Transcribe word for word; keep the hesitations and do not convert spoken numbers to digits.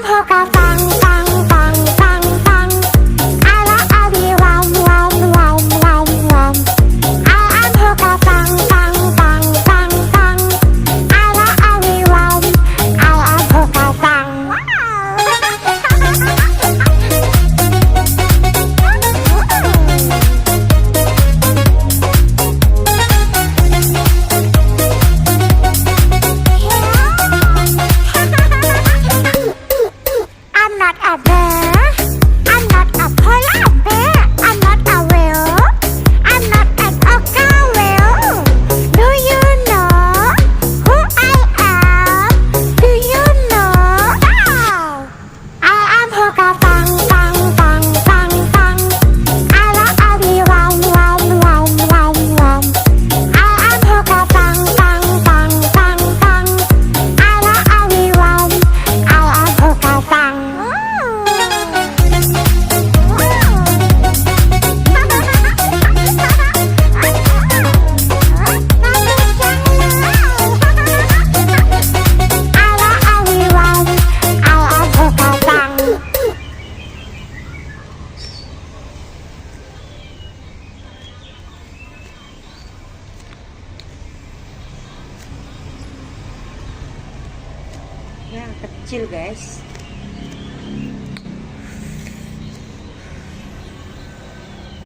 Hoka tang, tang, tang, tang, tang. Ala abi wam, wam, wam, wam, wam. I am Hoka tang, tang, tang, tang, tang. Ala abi wam, I am Hoka tang. Wow. I'm not a bear. I'm not a polar bear. I'm not a whale. I'm not an orca whale. Do you know who I am? Do you know? No. I am Hoka tang, tang, tang, tang, tang. Ala abi wam, wam, wam, wam, wam. I am Hoka tang, tang, tang, tang, tang. Ala abi wam, I am Hoka tang. Ala abi wam, I am Hoka tang. Ya, kecil, guys.